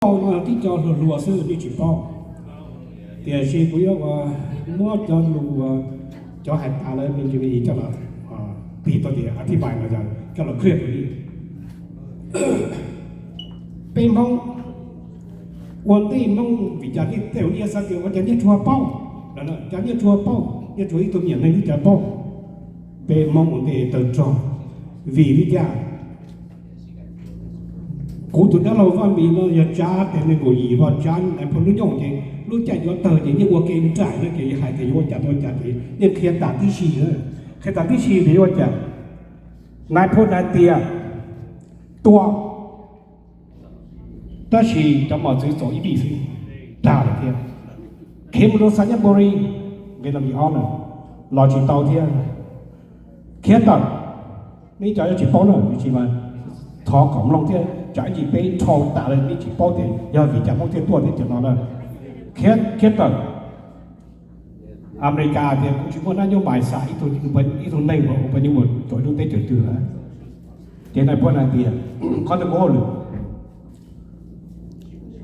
paub no tib co hluas hluas xwb nej tsis paub. Tiam sis kuv yuav muab cov lus, cov hais tas lawm me ntsis me ntsis coj los, pib tau tias a thib pais no coj los qhia rau nej. Peb Hmoob ua ntej Hmoob vim cas tej ua ib xav tias ua cas nyiaj tshua paub, cas nyiaj tshua paub, nyiaj tshua ib tug me nyuam neeg li cas paub. Peb Hmoob ua ntej tawg rog, vim li cas? Kuv tus dab laug Vaj Mis no yog tsav tes nees nkaum yim los tsav nais phoo lub nyooj ces lub caij yuav tawg ces yeej ua ke nraim no ces yog hais tias yuav ua cas ua cas ces yeej qhia tas tib si, qhia tas tib si ces yuav ua cas. Nais phoo hais tias tua, tab sis cov mos txwv txaus ib vij xwb, dag lawm thiab. Khiav mus rau Xayaburi, nqe no nqe ob lawm, los tsis tau thiab. Khiav tawm, nej cov yuav tsis paub na, tsis mas thov kom mloog thiab tsam ib ntsis peb dhau tas lawm nej tsis paub tias yog vim cas Hmoob thiaj tuaj thiab cov no na. Khiav, khiav tawm. Amelikas tias kuv tsis muaj nab nyob npais xa ib tug neeg uas ua pab nyuj mus rau lub teb chaws twg lawm. Ces nais phoo hais tias, qhov ntawd kuv hauj lwm.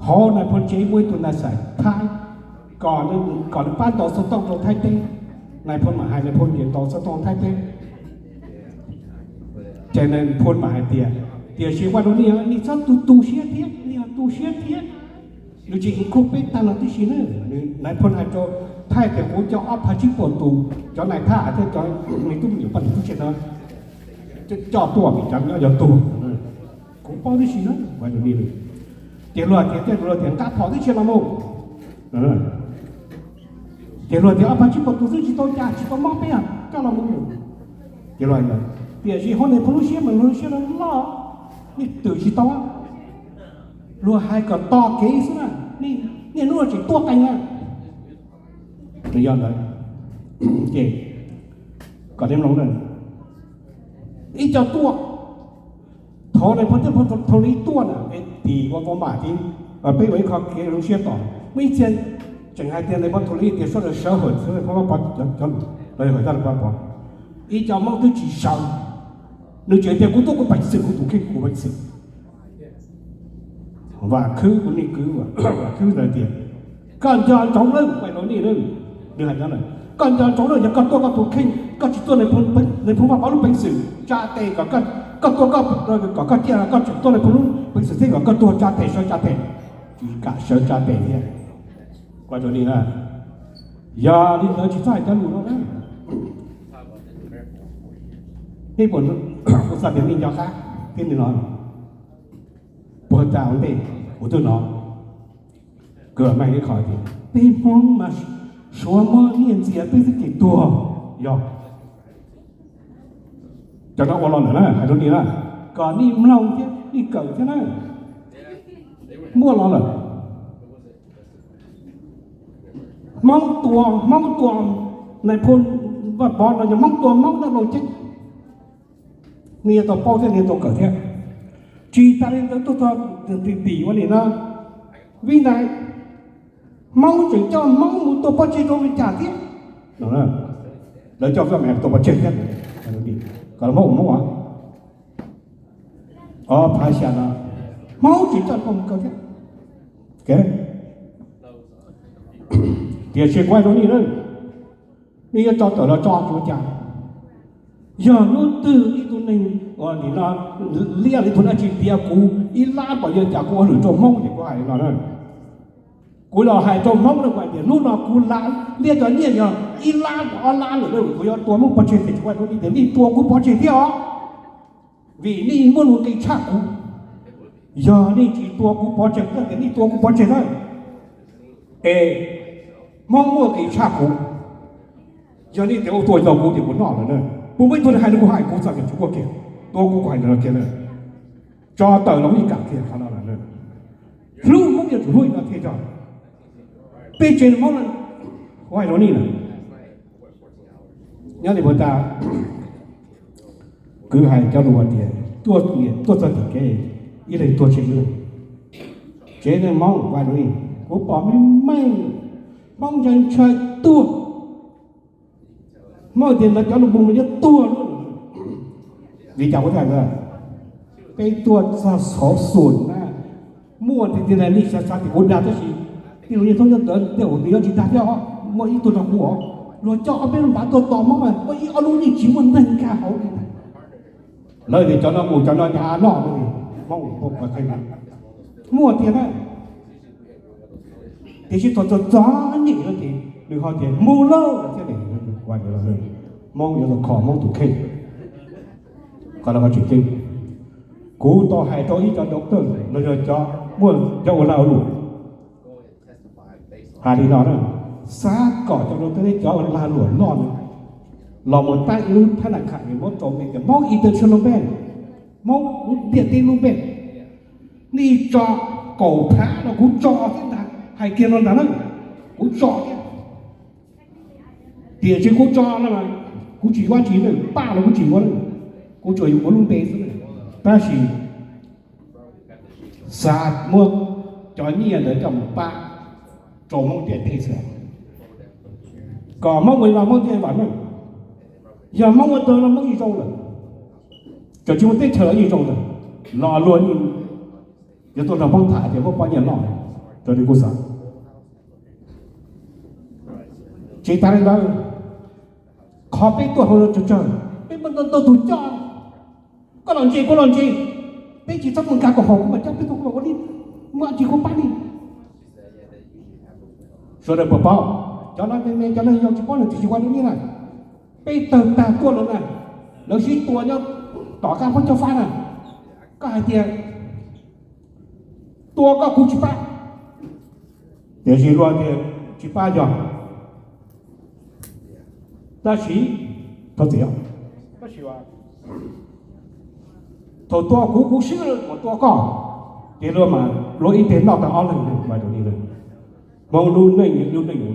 Hauv nais phoo tsev muaj ib tug nas xais Thaib, kom nws pab ntaus xov tooj rau Thaib teb. Nais phoo mam hais nais phoo tias ntaus xov tooj Thaib teb. Ces nais phoo mam hais tias, tiam sis Vaj Dua Nij, nej txhob tu tu siab thiab, nej yog tu siab thiab. Nws tsis include peb tag no tib si na. Nais phoo hais rau Thaib tias kuv coj ob phav tsib puas tus, cov nais Thaib hais thiab cov me tub me nyuam poj niam tub se no coj tuaj vim cov nyob yog tuag. Kuv paub tib si na, Vaj Dua Nij. Ces luag tias, luag tias nqa phom tib si los mus. Ces luag tias ob phav tsib puas tus xwb tsis tau cas, tsis tau mob peb, coj los mus. Ces luag tias, tiam sis hauv nais phoo lub siab mas luag lub siab loj, nej twm tsis tau. Luag hais kom tos kev xwb na, niaj hnub no tseem tuaj qees na. Nws yog ntawd, ces kom nej mloog na, ib co tuaj, thaum nais phoo thiab phoo Thoo Lis tuaj na, es tim ua pov mam thiab, peb ua ib qho kev zoo siab tos. Muaj ib txhia tseem hais tias nais phoo Thoo Lis tias sawv daws sawv hawm xwb, pov pov cov lus los yog hawm coj los pov. Ib co Hmoob twb tsis sawv, nws tseem tias kuv tuaj kuv peev xwm kuv tus kheej kuv peev xwm. Vam Khwb, kuv niag kwv Vam Khwb ntawd tias, koj nco ntsoov lawm, Vaj Dua Nij, nws hais no lawm, koj nco ntsoov lawm, yog koj tuaj koj tus kheej, koj tsis tuaj nais phoo Vaj Pov lub peev xwm tsa tes, koj tuaj kom koj ciaj, koj tseem tuaj nais phoo lub peev xwm thiab kom koj tuag tsa tes, sawv tsa tes, tsis kam sawv tsa tes thiab. Vaj Dua Nij na, yog li ntawd tsis txhob hais cov lus no na. Nej puas, kuv xav tias nej nco qab thiab nej no, puag ta ua ntej kuv twb no, kawg meej ib qho tias peb Hmoob mas suav muab nyiaj ntxias peb xwb ces tuag. Yog cov no ua los lawm na, hais rau nej na, kom nej mloog thiab nej kawm thiab na. Muaj los lawm. Hmoob tua, Hmoob tua, nais phoo Vaj Pov no yog Hmoob tua Hmoob dab laug Ceeb. Nej yuav tau paub thiab nej yuav tau kawm thiab. Tsis tas li ntawd tuaj txog tim ua li no, vim ntawd Hmoob tseem coj Hmoob mus tua pov tseg rau li cas thiab. Lawv coj Hmoob mus tua pov tseg thiab, kom Hmoob ua Hmoob os. Ob phav xya no, Hmoob tseem coj Hmoob mus kaw thiab. Tiam sis kuv hais rau nej na, nej yuav tso tawm los tso tsis ua cas. Yog hnub twg ib tug neeg ua li no, liab li tus dab tsi tiav kuv ib lab npaum li cas kuv ua lwm rau Hmoob ces kuv hais li no na. Kuv los hais rau Hmoob na, kuv hais tias hnub no kuv liab cov nyiaj yog ib lab ob lab lawm, kuv yuav tua Hmoob pov tseg ces tsis ua li tias nej tua kuv pov tseg thiab os. Vim nej muaj lus nqi tshaj kuv. Yog nej tsis tua kuv pov tseg, tias nej tua kuv pov tseg na, es Hmoob muaj nqi tshaj kuv. Yog nej tias ua tua yog kuv tias kuv noj lawm na, kuv muaj ib tug hais li kuv hais, kuv txoj kev tsis muaj kiag, tua kuv kuv hais ntawd kiag na. Tso tawm los kuv yeej kam kiag qhov no lawm na. Hlub Hmoob yuav tsum hlub li no thiaj tso. Peb tsev Hmoob, kuv hais rau nej na, nyob li puag ta, kwv hais cov lus tias tuaj, tuaj txog tim kev, ib leeg tuag tsheej ib leeg. Tsev neeg Hmoob, kuv hais rau nej, kuv pom meej meej, Hmoob ntshaw ntshaw tuag. Hmoob tias lawv cov lus npog mas yuav tuag lawm. Vim cas kuv thiaj hais ntawd? Peb tuaj txog xauv xum na, Muaj tiag tiag li xav xav tias kuv dag tab sis tij laug Nyiaj Thoob nyob ntawd tej zaum nws yuav tsis dag thiab os, muaj ib tug nrog kuv os. Luag coj ob peb lub npav tuaj tos Hmoob mas muaj ib ob lub yeej tsis muaj neeg nkag hauv li ntag. Lawv tias cov no mus cov no nyob noj no, Hmoob muaj tiag na. Tiam sis thaum txog txog nyem no ces nws ho tias mus lauj thiab, Hmoob yuav tau kho Hmoob tus kheej. Qhov no tsis ceeb. Kuv tau hais rau ib cov doctor los yog cov muaj cov ua lag luam hais li no na, xav kom cov doctor thiab cov ua lag luam loj no los mus tab ib lub thab na kham es muab rau me tias Hmoob international bank, Hmoob lub ntiaj teb lub bank, nej tso kaum phav los kuv tso thiab ntag, hais kiag no ntag na, kuv tso thiab. Tiam sis kuv tso no mas kuv tsis yuav tsis ne, pab los kuv tsis yuav ne, kuv tsuas yuav kuv lub npe xwb. Tab sis xav muab cov nyiaj ntawd coj mus pab rau Hmoob ntiaj teb xwb, kom Hmoob ua los Hmoob thiaj vam meej. Yog Hmoob ua tau no Hmoob yeej zoo lawm, tseem tsis muaj teb chaws los yeej zoo lawm, los luag yeej yuav tuaj nrog Hmoob tham tias muab poj nyiaj loj, raws li kuv xav. Tsis tas li ntawd, qhov peb tuaj hauv no tsawg tsawg, peb muaj ntau ntau tus coj, koj los ntse kuv los ntse, peb tsis txhob mus nkag kom haum kuv mam coj peb tuaj, kuv mam ua li, muaj tsis kuv pab li. Sawv daws puas paub, cov no me me cov no yog tsis paub lawm tiam sis ua li na, peb tawg tag tuaj lawm na, lawv sib tua nyob tom qab Phab Cob Fab na, koj hais tias tua koj kuv tsis pab, tiam sis luag tias tsis pab yog, tab sis thov txim, thaum tua kuv kuv swb los tua koj, ces luag mas luag ib teg noj tau ob leeg, Hmoob lub neej lub neej